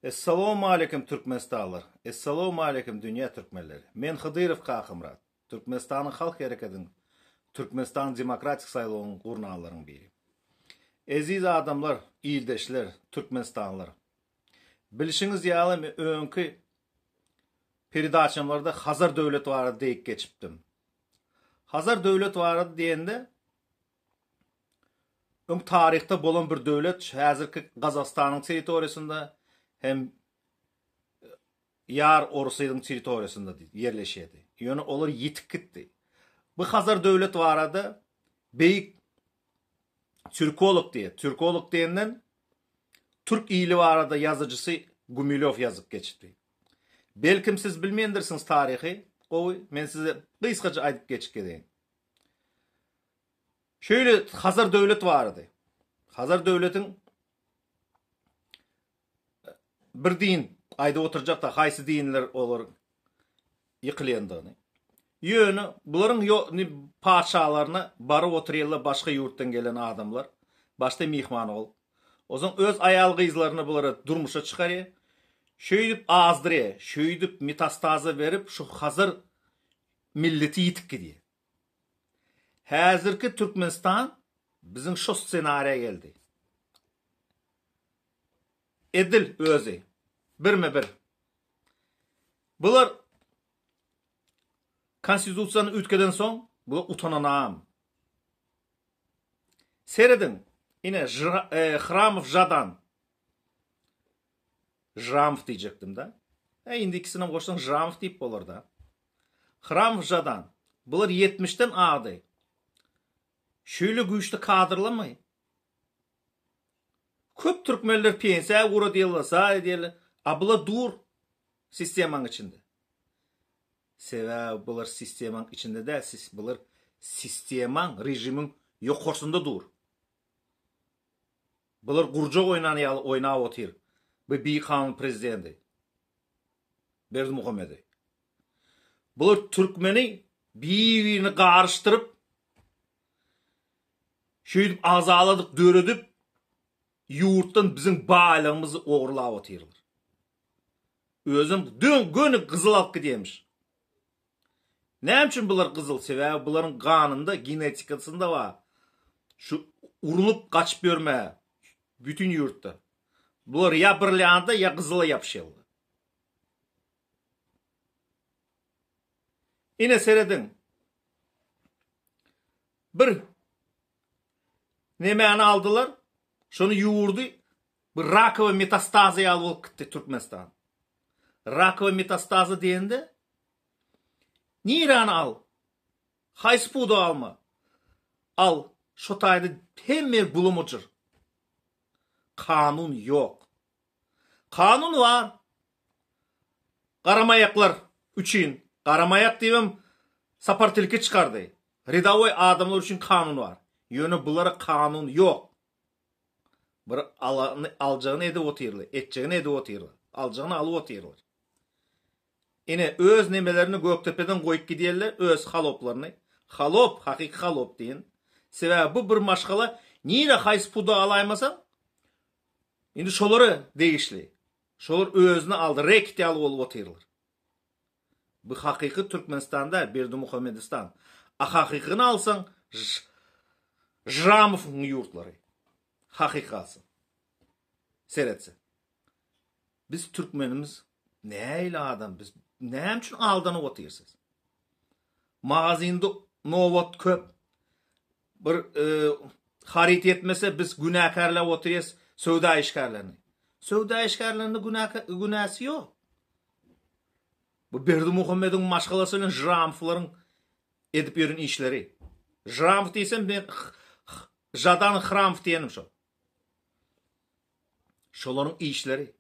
Essalawmaleýkim Türkmenistanlylar! Essalawmaleýkim dünýä türkmenleri! Men Hydyrow Kakamyrat, Türkmenistanyň Halk Hereketiniň Türkmenistanyň Demokratik saýlawynyň gurnanlaryň biri. Eziz adamlar, ildeşler, türkmenistanlylar! Bilşiňiz ýaly men öňki peredaçamlarda Hazar döwleti barada deýip geçipdim. Hazar döwleti barada diýende Öň taryhda bolan bir döwlet häzirki Gazagystanyň territoriýasynda hem ýar Orusydyň territoriýasynda ýerleşýärdi. Ýöne olar ýitip gitdi. Bu Hazar döwlet barada beýik türkolog diýýär. Türkolog diýenden türk ili barada ýazyjysy Gumilýow ýazyp geçdi. Belkim siz bilmeýändirsiňiz taryhy gowy, men size gysgaça aýdyp geçip gezeýin. Şeýle Hazar döwlet bardy. Hazar döwletiň bir din aýdyp oturjakda haýsy dinler olar ýykylýandygyny. Ýöne bularyň patyşalaryna baryp oturýarlar başga ýurtdan gelen adamlar. Başda myhman bolup. Onsoň öz aýal gyzlaryny bulara durmuşa çykarýar. Şeýdip azdyrýar. Şeýdip metastaza berip şu Hazar milleti ýitip gidýär. Häzirki Türkmenistan biziň şo ssenariýa geldi. Edil özi. Birme-bir. Bular konstitusiýany üýtgeden soň bular utananam. Serediň, ine Hramow Žadan. Žramow diýjekdim-de. E, indi ikisinem goşsaň Žramow diýip bolar-da. Hramow Žadan. Bular ýetmişden agdy. Şeýle güýçli kadrlamy? Köp türkmenler pensiýa ugradýarlar, zaý edýärler. A bular dur sistemaň içinde. Sebäbi bular sistemaň içinde däl, bular sistemaň, režimiň ýokarsynda dur. Bular gurjak oýnan ýaly oýnap otyr bu bikanun prezidenti Berdimuhamedi. Bular türkmeni bir-birini garyşdyryp şeýdip agzalalyk döredip ýurtdan biziň baýlygymyzy ogurlap otyrlar. Özem dön göni gyzyl alyp gidýärmiş. Näme üçin bular gyzyl? Sebäbi bularyň ganynda, genetikasynda bar. Şu urulyp gaçyp ýörme bütün ýurtda. Bular ýa brillianta, ýa gyzyla ýapyşýarlar. Ine serediň. Bir nemäni aldylar? Şony ýurdy bir rakowy metastaza ýaly bolup gitdi Türkmenistan. Rakowy metastaza diýende niräni al? Haýsy pudagy alma? Al, şo taýda hemme ýer bulamajyr. Kanun ýok. Kanun bar. Garamaýaklar üçin, garamaýak diýibem Sapar tilki çykardy. Redawoý adamlar üçin kanun bar. Ýöne bulara kanun ýok. Bir alany aljagyny edip otyrlar, etjegini edip otyrlar. Aljagyny alyp otyrlar. Ine, öz nemelerini Gökdepeden goýup gidýärler, öz haloplaryny. Halop, hakyky halop diýen. Sebäbi bu bir maşgala nire haýsy pudagy alaýmasaň, indi şolara degişli. Şolar özüni aldy, reket ýaly bolup otyrlar. Bu hakyky Türkmenistan däl, Berdimuhamedistan. A hakykyny alsaň, Žramowyň ýurtlary. Hakyky alsaň. Seretse. Biz türkmenimiz nähili adam biz näme üçin aldanyp otyrsyz? Magazynda nobat köp. Bir e, haryt ýetmese biz günäkärläp otyrys söwda işgärlerini. Söwda işgärlerinde günäkä günäsi ýok. Bu Berdimuhamediň maşgalasy bilen Žramowlaryň edip ýören işleri. Žramow diýsem men Žadan Hramow diýenim şol. Şolaryň işleri.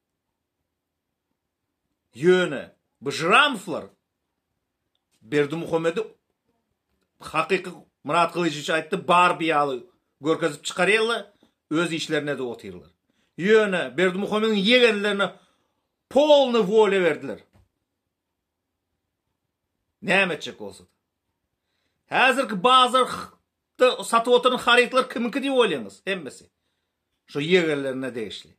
Ýöne bu Žramowlar Berdimuhamedi hakyky Myrat Gylyjowiç aýtdy Barbi ýaly görkezip çykarýarlar, öz işlerini edip otyrlar. Ýöne Berdimuhamediň ýegenlerine polny wolýa berdiler. Näme etjek bolsa-da. Häzirki bazarda satyp oturan harytlar kimiňki diýip oýlaýaňyz? Hemmesi. Şo ýegenlerine degişli.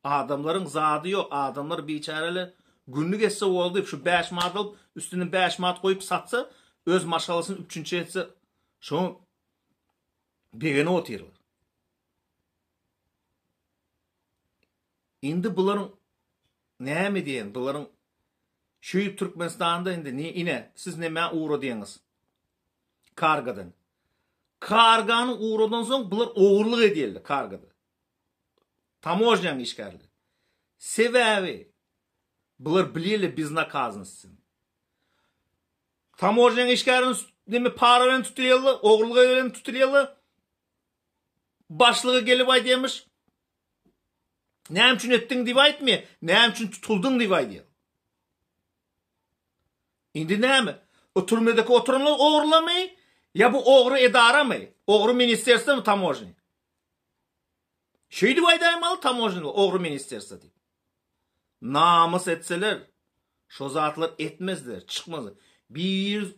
Adamlaryň zady ýok, adamlar biçäreler günlük etse boldy, şu 5 manat alyp, üstüne 5 manat goýup satsa, öz maşgalasyny üpjünçi etse, şoňa begenip otyrlar. Indi bularyň näme diýen, bularyň şu Türkmenistanda indi ne ine siz nämä ugradýaňyz? Kargadan. Kargany ugradan soň bular ogurlyk edýärler kargada. Tamožnýanyň işgärleri. Sebäbi bular bilýärler beznakaznosty. Tamožnýanyň işgärini neme para bilen tutulýarlar, ogurlyk bilen tutulýarlar. Başlygy gelip aýdýarmyş. Näme üçin etdiň diýip aýtmaýar, näme üçin tutuldyň diýip aýdýar. Indi näme? O türmedeki oturanlar ogurlamy? Ýa bu ogry edaramy? Ogry ministerstwo tamožny? Şeýdip aýdaýmaly tamožnylar ogry ministerstwo diýip. Namys etseler, şo zatlar etmezler, çykmazlar. Bir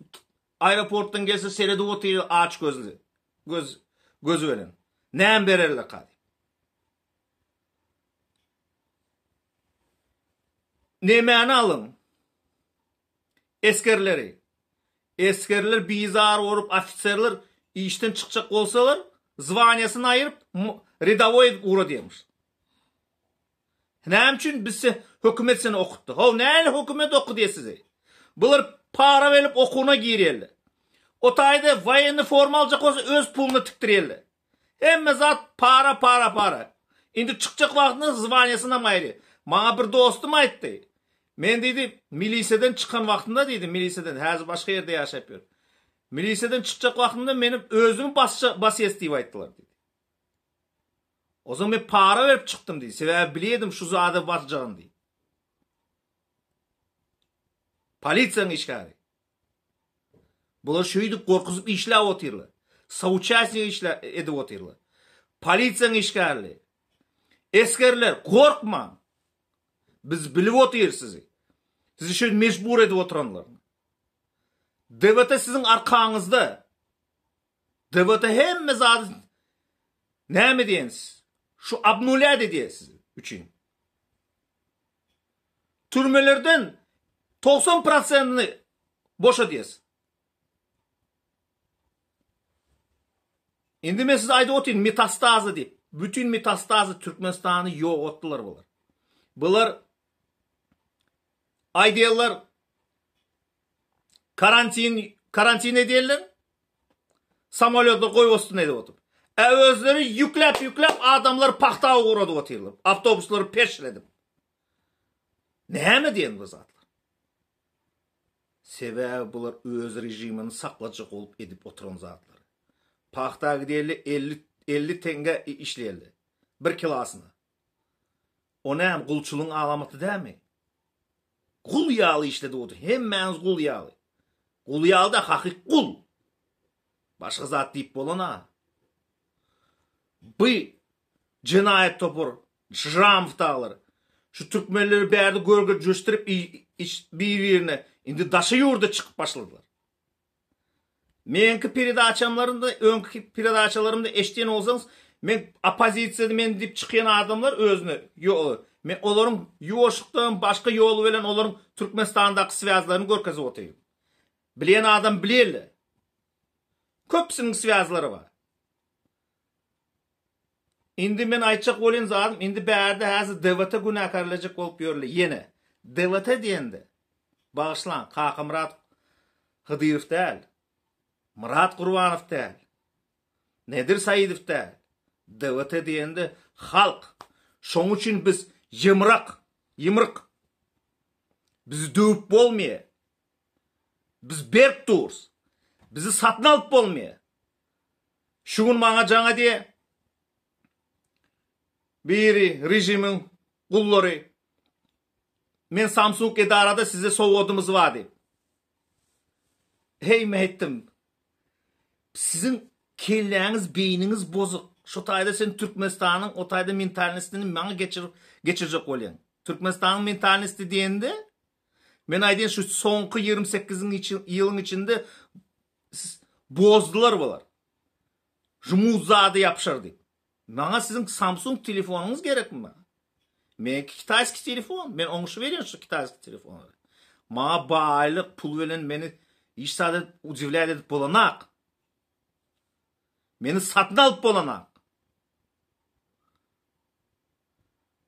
aeroportdan gelse seredip otyr aç gözli, göz gözü bilen. Näme bererler ka diýip. Nemäni alyň? Esgerleri. Esgerler bizar bolup, ofiserler işden çykjak bolsalar, zwaniýasyny aýyryp, redowoý edip ugradýarmyş. Näme üçin biz hökümet seni okutdy? How, näle hökümet okudýar sizi? Bular para berip okuwyna girýärler. O taýda woýenny forma aljak bolsa öz puluna tikdirýärler. Hemme zat para para para. Indi çykjak wagtynda zwaniýasynam aýry. Maňa bir dostum aýtdy. Men diýdi, milisiýadan çykan wagtymda diýdi, milisiýadan, häzir başga ýerde ýaşap ýör. Milisiýadan çykjak wagtymda meni özümi basja basýas diýip aýtdylar diýdi. Ozan men para berip çykdym diýdi. Sebäbi bilýärdim şu zada barjagyny diýdi. Polisiýanyň işgäri. Bular şeýdip gorkuzyp işläp otyrlar. Souçastnik işle edip otyrlar. Polisiýanyň işgärleri. Esgerler, gorkmaň. Biz bilip otyrys sizi. Sizi şeýdip mejbur edip oturanlaryny. DWT siziň arkaňyzda. DWT hemme zady näme diýensiz? Şu obnulýat edýär sizi üçin. Türmelerden 90 prosentini boşadýas. Indi men size aýdyp otyryn, metastaza diýip. Bütün metastaza Türkmenistany ýogatdylar bular. Bular aýdýarlar karantin karantin edýärler. Samolýotlar goýbolsun edip otyr. Ä özleri ýükläp ýükläp adamlary pagta ugradyp otyrlar. Awtobuslary peşredip. Näme diýen bu zatlar? Sebäbi bular öz režimini saklajak bolup edip oturan zatlar. Pagta gideli 50 50 teňge işleýärler. Bir kilosyna. O näme gulçulygyň alamaty dälmi? Gul ýaly işledip otyr. Hemmäňiz gul ýaly. Gul ýaly da hakyk gul. Başga zat diýip bolana. Bu jenaýat topar Şramow daglar. Şu türkmenleri bärde görgürjeşdirip bir-birine indi daşa ýurda çykyp başladylar. Meňki peredaçamlarynda, öňki peredaçalarymda eşidýän bolsaňyz, men oppozisiýada men diýip çykýan adamlar özüne ýo, men olaryň ýuwaşlykdan başga ýol bilen olaryň Türkmenistandaky swýazlaryny görkezip otyryn. Bilýän adam bilýärler. Köpüsiniň swýazlary bar. Indi men aýtjak bolýan zadym, indi bärde häzir DWT günäkärlejek bolup ýörler ýene. DWT diýende, bagyşlaň, Kakamyrat Hydyrow däl, Myrat Gurbanow däl, Nedir Saidow däl. DWT diýende halk. Şoň üçin biz ýymrak, ýymryk. Bizi döwüp bolmaýar. Biz berk durus. Bizi satyn alyp bolmaýar. Şu gün maňa jaň edýär. Biri režimiň gullary. Men Samsung edarada size sowgadymyz bar diýip. Heý men aýtdym. Siziň kelläňiz, beýniňiz bozuk. Şu taýda sen Türkmenistanyň o taýda mentalnostini maňa geçirip geçirjek bolýaň. Türkmenistanyň mentalnosti diýende men aýdýan şu soňky 28 ýylyň içinde Bozdular bular. Žmut zady ýapyşar diýip. Maňa siziň Samsung telefonyňyz gerekmi maňa? Meňki kitaýski telefon. Men oňuşyberýän şu kitaýski telefona. Maňa baýlyk, pul bilen meni hiç zat edip, udivlýat edip bolanak. Meni satyn alyp bolanak.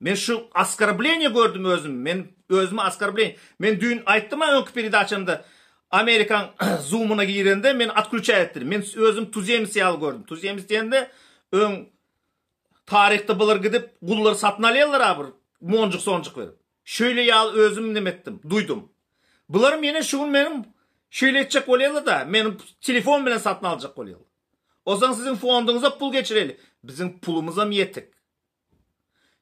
Men şu oskorbleniýe gördüm özüm. Men özümi oskorbleniýe. Men düýn aýtdym-a öňki peredaçamda Amerikan Zoom-una girende meni otklýuçat etdiler. Men özüm tuzemis ýaly gördüm. Tuzemis diýende öň taryhda bular gidip gullary satyn alýarlar-a bir monjuk-sonjuk berip. Şeýle ýaly özüm neme etdim, duýdum. Bularam ýene şu gün meniň şeýle etjek bolýarlar-da, meni telefon bilen satyn aljak bolýarlar. Onsoň siziň fonduňyza pul geçireli. Biziň pulumyzam ýetik.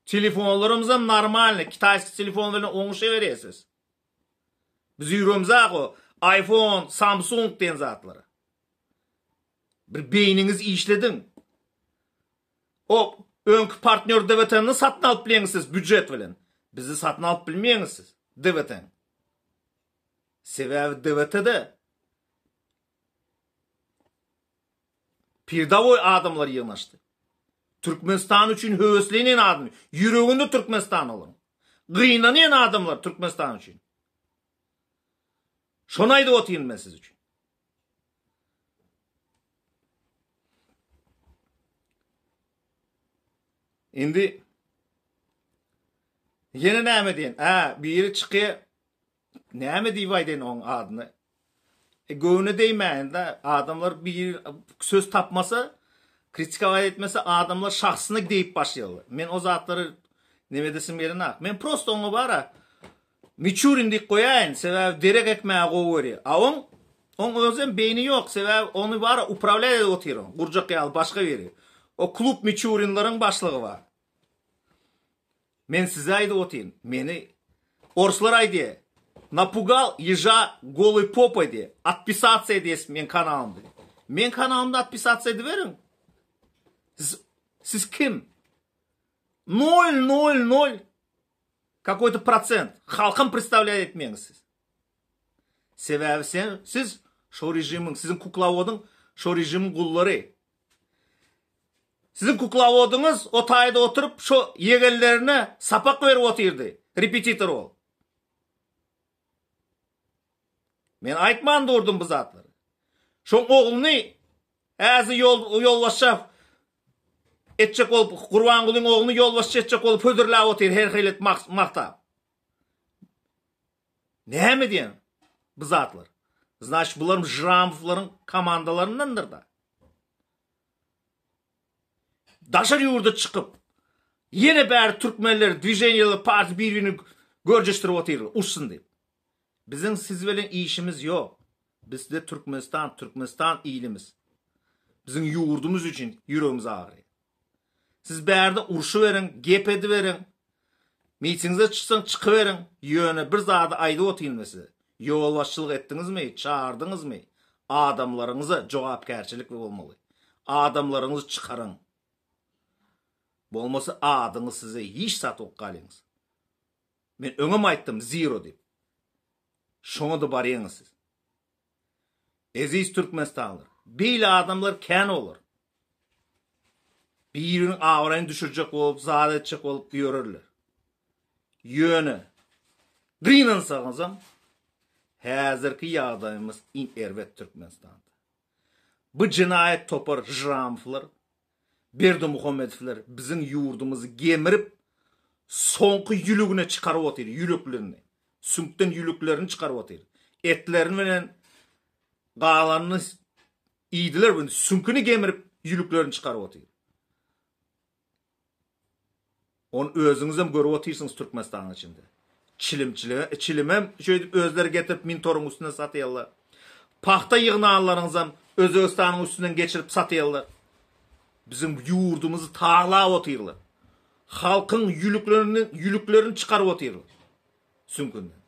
Telefonlarymyzam normalny, kitaýski telefon bilen oňuşaberýärsiz. Biz ýüregimize o iPhone, Samsung diýen zatlara. Bir beýniňizi işlediň. O öňki partnýor DWT-ni satyn alyp bileňiz siz býujet bilen. Bizi satyn alyp bilmeýäňiz siz DWT-ni. Sebäbi DWT-de Perdawoý adamlar ýygnaşdy. Türkmenistan üçin höweslenen adam, ýüreginde Türkmenistan olaryň. Gynanýan adamlar Türkmenistan üçin. Şony aýdyp otyryn men siz üçin. Indi ýene näme diýen? Hä, biri çykýar. Näme diýip aýdaýyn oň adyny? E, göwne degmäýin-de, adamlar bir söz tapmasa, kritikować etmese, adamlar şahsyna diýip başlaýarlar. Men o zatlary neme edesim gelenok. Men prosto oňa bara Miçurin diýip goýaýyn, sebäbi derek ekmäge gowy görýär. A oň oň özem beýni ýok, sebäbi ony bara upravlýat edip otyr oň, gurjak ýaly başga biri. O klub Miçurinleriň başlygy bar. Men size aýdyp otyryn, meni orslar aýdýar, napugal ýeža golyý popoý diýýär, otpisatsa edýäs meň kanalymda diýýär. Meň kanalymda otpisatsa ediberiň. Siz siz kim? Nol nol nol kakoý-to prosent halkam predstavlýat etmeňiz siz. Sebäbi sen siz şo režimiň, siziň kuklawodyň şo režimiň gullary. Siziň kuklawodyňyz o taýda oturyp şo ýegenlerine sapak berip otyrdy, repetitor bolup. Men aýtman durdum bu zatlary. Şoň ogluny häzir ýol ýolbaşça etjek bolup, Gurbangulyň ogluny ýolbaşçy etjek bolup hödürläp otyr her hili magtap. Näme diýen bu zatlar? Znaçt bular Žramowlaryň komandalaryndandyr-da. Daşary ýurda çykyp, ýene bäri türkmenler dwiženiýalar partiýa bir-birini görjeşdirip otyrlar, urşsun diýip. Biziň siz bilen işimiz ýok. Bizde Türkmenistan, Türkmenistan ilimiz. Biziň ýurdumyz üçin ýüregimiz agyrýar. Siz bärde urşuberiň, gep ediberiň. Mitingiňize çyksaň çykyberiň. Ýöne bir zady aýdyp otyryn men size. Ýolbaşçylyk etdiňizmi, çagyrdyňyzmy, adamlaryňyza jogapkärçilik bolmaly. Adamlaryňyzy çykaryň. Bolmasa adyňyz size hiç zat bolup galyňyz. Men öňem aýtdym zero diýip. Şoňa-da barýaňyz siz. Eziz Türkmenistanlylar, beýle adamlar kän bolar. Biriniň abraýyny düşürjek bolup, zat etjek bolup ýörerler. Ýöne gynansaňyzam, häzirki ýagdaýymyz iň erbet Türkmenistanda. Bu jenaýat topar Žramowlar, Berdimuhamedowlar biziň ýurdumyzy gemirip, soňky ýülügine çykaryp otyr, ýülüklerini. Süňkden ýülüklerini çykaryp otyr. Etlerini bilen galanyny iýdiler, indi süňküni gemirip ýülüklerini çykaryp otyr. Ony özüňizem görüp otyrsyňyz Türkmenistanyň içinde. Çilimçilige, çilimem şeýdip özleri getirip mintoryň üstünden satýarlar. Pagta ýygnanlaryňyzam Özbegistanyň üstünden geçirip satýarlar. Biziň ýurdumyzy taglap otyrlar. Halkyň ýülüklerini, ýülüklerini çykaryp otyrlar. Süňkünden.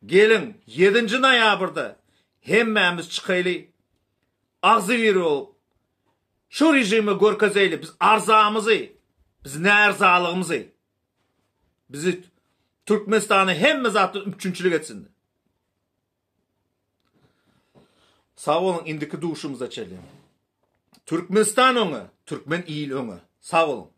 Geliň, ýedinji noýabrda hemmämiz çykaýly, agzybir bolup, şu režime görkezeýli biz arzamyzy, biz närzalygymyzy. Bizi Türkmenistany hemme zatdan üpjünçilik etsin. Sag boluň indiki duşumyza çenli. Türkmenistan öňe, türkmen il öňe. Sag boluň.